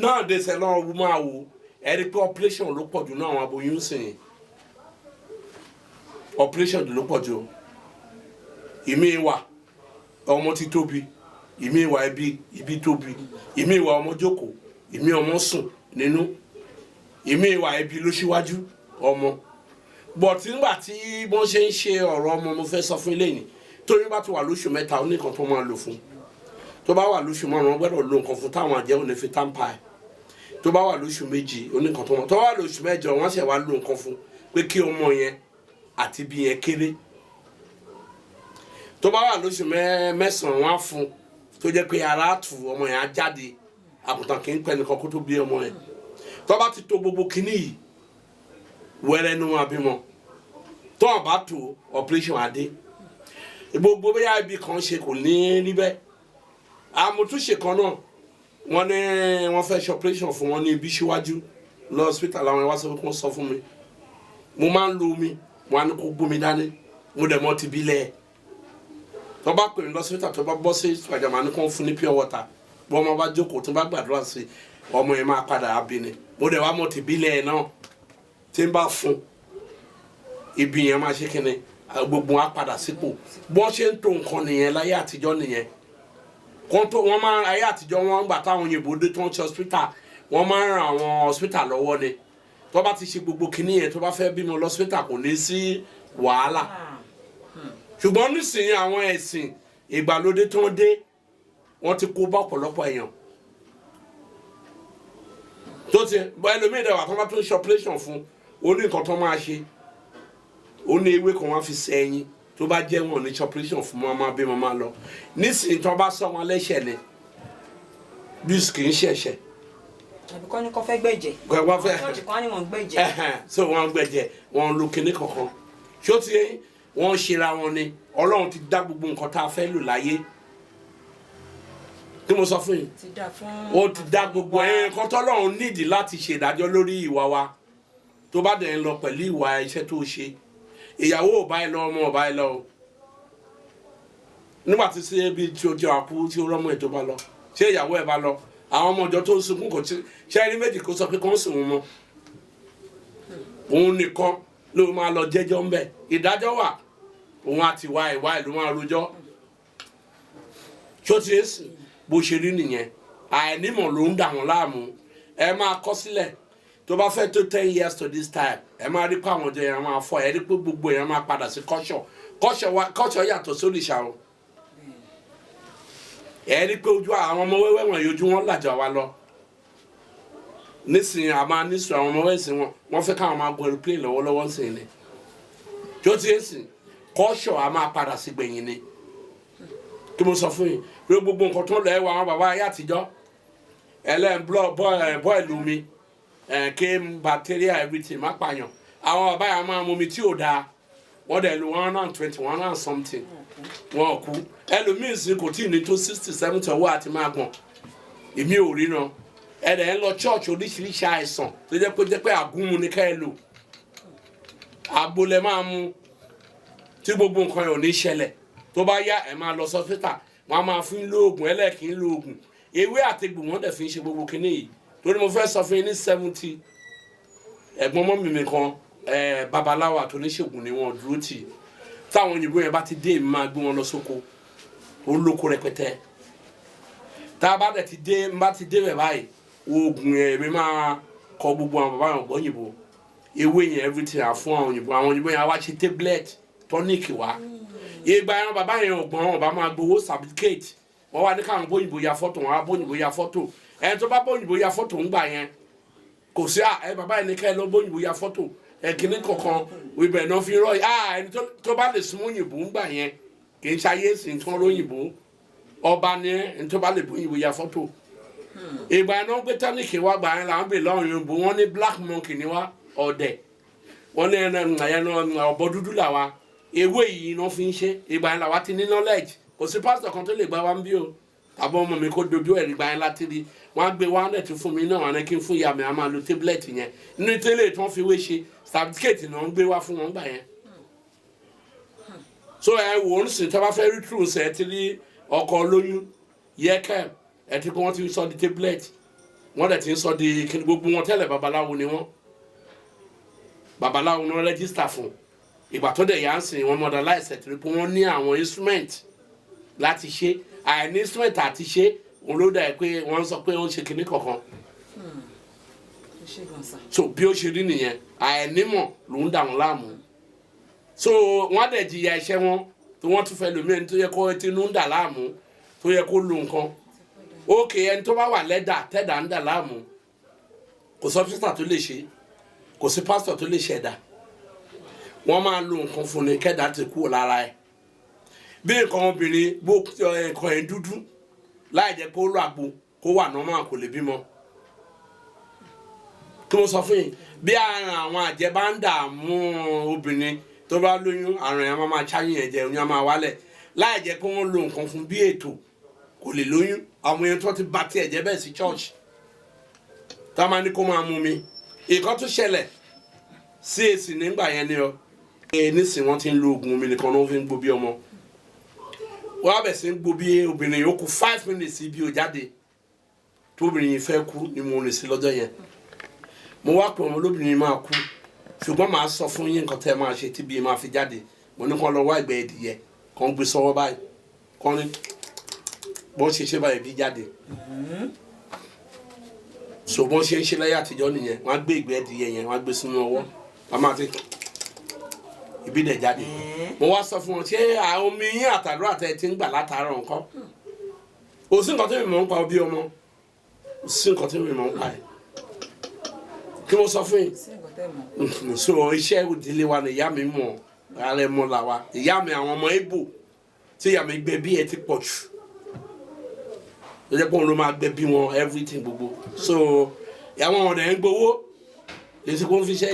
Náà dẹsẹ̀ lọ́wọ́ wọ́n máa wò, ẹ rí pé operation ló pọ̀ jù náà. Àwọn aboyún sìn, operation ló pọ̀ jù. Ìmí wà, ọmọ ti tóbi. Ìmí wà, ibi ibi tóbi. Ìmí wà, ọmọ jókòó. Ìmí, ọmọ sùn nínú. Ìmí wà, ibi ló síwájú ọmọ. But nígbà tí wọ́n ṣe ń ṣe ọ̀rọ̀ ọmọ, mo fẹ́ sọ fún ilé yìí, torí bá ti wà lóṣù 3, ó ní nǹkan tó máa lò fún. Tó bá wà lóṣù 5, wọ́n gbọ́dọ̀ lo nǹkan fún táwọn àjẹ́ ò ní fi tamper ẹ̀. Tó bá wà lóṣù 2, ó ní nǹkan tó máa. Tó bá wà lóṣù 8, wọ́n ṣẹ̀ wá lo nǹkan fún pé kí ọmọ yẹn àti ibi yẹn kéré. Tó bá wà lóṣù 9, wọ́n á fún tó jẹ́ pé ara á tù, ọmọ yẹn á jáde. Àgùntàn kì í pẹ́ nìkan kó tó bí ọmọ yẹn. Tó bá ti tó gbogbo kinní yìí, wẹ́rẹ́ ní wọn bímọ. Tó wọn bá tó, operation adé. Gbogbo bóyá ibi kan ṣe kò ní rí bẹ́ẹ̀. Àmọ̀túnṣe kan náà, wọ́n ní wọ́n fẹ́ ṣe operation fún wọn ní ibi síwájú lọ hospital. Àwọn ẹ̀ wá sọ pé kí wọ́n sọ fún mi. Mo máa ń lo omi, wọn á ní kó gbómi dání. Mo dẹ̀ mọ́ ti bí lẹ̀. Tó bá pè mí lọ hospital, tó bá bọ́ sí ìpàjà, màá ní kó fún ní pure water. Bí ọmọ bá jókòó, tó bá gbàdúrà sí, ọmọ yẹn máa padà á bí ni. Mo dẹ̀ wá mọ́ ti bí lẹ̀ náà. Tí n bá fún, ibi yẹn máa ṣe kíni, gbogbo wọn á padà sípò. Bọ́n ṣe ń tó nǹkan nìyẹn láyé àtijọ́ nìyẹn. Kó tó wọ́n máa ayé àtijọ́, wọ́n gbà táwọn òyìnbó dé tó ń ṣe hospital, wọ́n máa ń ran àwọn hospital lọ́wọ́ ni. Tó bá ti ṣe gbogbo kinní yẹn, tó bá fẹ́ bímọ lọ́sítà, kò ní sí wàhálà. Ṣùgbọ́n nísìnyí, àwọn ẹ̀sìn ìgbàlódé tó ń dé, wọ́n ti kó bá ọ̀pọ̀lọpọ̀ èèyàn tó ti bọ́. Ẹlòmíì dẹ̀ wà, tó bá tún ṣe operation fún, ó ní nǹkan tó máa ṣe. Ó ní ewé kan wọ́n fi ṣe ẹyin. Tó bá jẹ́ wọn ní ṣe operation fún wọn, máa bí wọn máa lọ. Nísìnyí, tó bá sọ wọn lẹ́sẹ̀ ni, bí kì í ṣẹ̀ṣẹ̀. Àbí kọ́ ní kọ́ fẹ́ gbẹ̀jẹ̀. Wọ́n fẹ́ Ṣọ́ọ̀ṣì kan á ní wọ́n gbẹ̀jẹ̀. Ẹhẹn, so wọ́n gbẹ̀jẹ̀, wọ́n lo kinní kankan. Ṣó ti yé? Wọ́n ṣera wọn ni. Ọlọ́run ti dá gbogbo nǹkan tá a fẹ́ lò láyé tí mo sọ fún yín. Ti dá fún. Ó ti dá gbogbo ẹ̀. Nǹkan tọ́lọ́run nídìí láti ṣèdájọ́ lórí ìwà wa, tó bá dẹ̀ ń lọ pẹ̀lú ìwà iṣẹ́ tó ṣe, ìyàwó ò bá ẹ lọ, ọmọ ò bá ẹ lọ o. Nígbà tí ṣe bí tí o jẹ́ àkú tí ó rọ́mọ ẹ̀ tó bá lọ, ṣé ìyàwó ẹ̀ bá lọ, àwọn ọmọ ìjọ tó ń sunkún kò tí ṣé ẹni méjì kó sọ pé kó ń sùn wọn mọ́. Òun nìkan ló máa lọ jẹ́jọ́ ńbẹ̀. Ìdájọ́ wà, òun àti ìwà ìwà ìlú máa rojọ́. Ṣó ti é sìn? Bó ṣe rí nìyẹn. Àìnímọ̀ ló ń dà wọ́n láàmú. Ẹ máa kọ́ sílẹ̀, tó bá fẹ́ tó 10 years to this time, ẹ máa rí pé àwọn ọjọ́ yẹn máa fọ. Ẹ rí pé gbogbo yẹn máa padà sí culture. Culture wa, culture yàtọ̀ sóríṣà o. Ẹ rí pé ojú àwọn ọmọ wẹ́wẹ́ wọ̀nyí, ojú wọn làjà wa lọ nísìnyí. A máa nísìnyí, àwọn ọmọ wẹ́sìn wọn, wọ́n fẹ́ káwọn máa gun aeroplane lọ́wọ́lọ́wọ́ nísìnyí ni. Tó ti ń sìn, culture a máa padà sí gbẹ̀yìn ni. Kí mo sọ fún yín pé gbogbo nǹkan tó ń lọ, ẹ wọ àwọn bàbá ayé àtijọ́, ẹlẹ́n boil omi ẹ̀ ké bacteria, everything má pààyàn. Àwọn bàbá yẹn máa mu omi tí ò dáa, wọ́n dẹ̀ lu 120, one hundred something, wọn ò kú. Ẹlòmíín sì kò tí ì ní tó 60, 70, ọwọ́ àti máa gbọ̀n. Èmi ò ríran. Ẹ̀rẹ̀ ń lọ church, oríṣiríṣi àìsàn tó jẹ́ pé àgúnmu ni ká ẹ lò, àgbo lẹ máa mu tí gbogbo nǹkan yẹn ò ní ṣẹlẹ̀. Tó bá yá, ẹ máa lọ sọ́sítà, wọ́n á máa fún lóògùn ẹlẹ́ẹ̀kì ń lóògùn, ewé àtegbò wọ́n dẹ̀ fi ń ṣe gbogbo kinní yìí. Torí mo fẹ́ sọ fún yín, ní 70, ẹ̀gbọ́n mọ́mì mi kan, babaláwo àti oníṣègùn ni wọ́n dúró tì. Táwọn òyìnbó yẹn bá ti dé, èmi máa gbé wọn lọ sóko. Ó lóko rẹpẹtẹ. Tá a bá dẹ̀ ti dé, n bá ti dé bẹ̀ báyìí, oògùn yẹn, èmi máa kọ gbogbo àwọn bàbá yẹn gbọ́ òyìnbó, ewé yẹn, everything, à fún àwọn òyìnbó. Àwọn òyìnbó yẹn á wá ṣe tablet, tonic wá. Ìgbà yẹn, bàbá yẹn ọgbọ́n wọn bá máa gbowó certificate. Wọ́n wá ní káwọn bóyìnbó ya fọ́tò, wọn á bóyìnbó ya fọ́tò. Ẹni tó bá bóyìnbó ya fọ́tò ń gbà yẹn, kò sí à ẹ bàbá yẹn ní ká ẹ lọ bóyìnbó ya fọ́tò ẹ kìíní kankan ibẹ̀ náà fi rọ à. Ẹni tó bá lè súnmọ́ òyìnbó ń gbà yẹn, kì í ṣayé sí tí wọ́n róyìnbó, ọba ní ẹni tó bá lè bóyìnbó ya fọ́tò. Ìgbà yẹn náà gbé tonic wá. Gbà yẹn là ń bè lọ́rùn òyìnbó. Wọ́n ní black monkey ni wá, ọ̀dẹ̀. Wọ́n ní ẹnu ọ̀bọ dúdú là wá. Ewé yìí náà fi ń ṣe. Ìgbà yẹn làwa ti ní knowledge. Kò sí pásítọ̀ kan tó lè gbà wá ń bí o, tàbí ọmọ mi kó dojú ẹ̀rí. Gbà yẹn láti rí wọ́n á gbé wá dẹ̀ tún fún mi náà, wọn á ní kí n fún ìyá mi, á máa lo tablet yẹn nínú tẹ́lẹ̀ tí wọ́n fi wé ṣe certificate náà ń gbé wá fún wọn gbà yẹn. So ẹ wò ó sìn, tí wọ́n bá fẹ́ rí true ṣe, ẹ ti rí ọkọ lóyún yẹ́kẹ́, ẹ ti kó wọ́n ti sọ di tablet. Wọ́n dẹ̀ ti ń sọ di kí gbogbo wọn tẹ́lẹ̀, babaláwo ni wọ́n. Babaláwo ni wọ́n register fún. Ìgbà tó dẹ̀ yá ń sìn, wọ́n modernize ẹ̀ torí pé wọ́n ní àwọn instrument láti ṣe. Àìní instrument àti ṣe òun ló dà pé wọ́n sọ pé ó ń ṣe kinní kankan. Ẹ ṣé gan sà. So bí ó ṣe rí nìyẹn, àìnímọ̀ ló ń dà wọ́n láàmú. So wọ́n á dẹ̀ jìyà iṣẹ́ wọn tí wọ́n tún fẹ́ lómi. Ẹni tó yẹ kó tinú ń dà láàmú, tó yẹ kó lo nǹkan ókè, ẹni tó bá wà lẹ́dà tẹ́dà ń dà láàmú, kò sọ pásítọ̀ tó lè ṣe, kò sí pásítọ̀ tó lè ṣẹ̀dá. Wọ́n máa lo nǹkan fún ni kẹ́dà ti kúrò lára ẹ̀. Bí nǹkan obìnrin bó nǹkan ẹ̀ dúdú, láì jẹ́ kó lo àgbo kó wà normal, kò lè bímọ. Kí mo sọ fún yín, bí àrùn àwọn àjẹ́ bá ń dààmú obìnrin tó bá lóyún, àrùn yẹn máa ṣáyìn ẹ̀jẹ̀, oyún á máa wálẹ̀. Láì jẹ́ pé wọ́n lo nǹkan fún bí ètò, kò lè lóyún. Àwọn èèyàn tó ti ba tiẹ̀ jẹ́ bẹ́ẹ̀ sí church tá a máa ní kó máa mú mi. Ìkan tó ṣẹlẹ̀ sí èsì nígbà yẹn ni ọ ẹ nísìnyí, wọ́n ti ń lo oògùn omi nìkan ló fi ń gbó bí ọmọ. Wọ́n á bẹ̀ sí ń gbó bí obìnrin yìí, ó kù 5 minutes bí ó jáde tó obìnrin yìí fẹ́ kú ni mo rìn sí lọ́jọ́ yẹn. Mo wá pè wọn, lóbìnrin máa kú, ṣùgbọ́n màá sọ fún yín nǹkan tẹ́ ẹ máa ṣe tí bí máa fi jáde. Mo ní kàn lọ wá ìgbẹ́ ẹdìyẹ kàn gbé sọ́wọ́ báyìí, kàn ní bọ́n ṣe ṣe báyìí, bí jáde. So bọ́n ṣe ń ṣe láyé àtijọ́ nìyẹn. Wọ́n á gbé ìgbẹ́ ẹdìyẹ yẹn, wọ́n á gbé sínú ọwọ́, wọ́n máa ti ibi dẹ̀ jáde. Mo wá sọ fún wọn, ṣé àwọn omi yín àtàdúrà tẹ ti ń gbà látàárọ̀ nǹkan? Kò sí nǹkan tí mi mọ̀ ń pa bí ọmọ, kò sí nǹkan tí mi mọ̀ ń pa ẹ̀. Kí mo sọ fún yín? Sí nǹkan tẹ́ mọ̀. So iṣẹ́ ìdílé wa ni ìyá mi mọ̀, alẹ́ mọ̀ là wa. Ìyá mi, àwọn ọmọ Ìgbò tí ìyá mi gbé bí ẹ ti pọ̀ jù, tó jẹ́ pé òun ló máa gbé bí wọn, everything gbogbo. So àwọn ọ̀dẹ̀ ń gbowó, èsì kò ń fi iṣẹ́.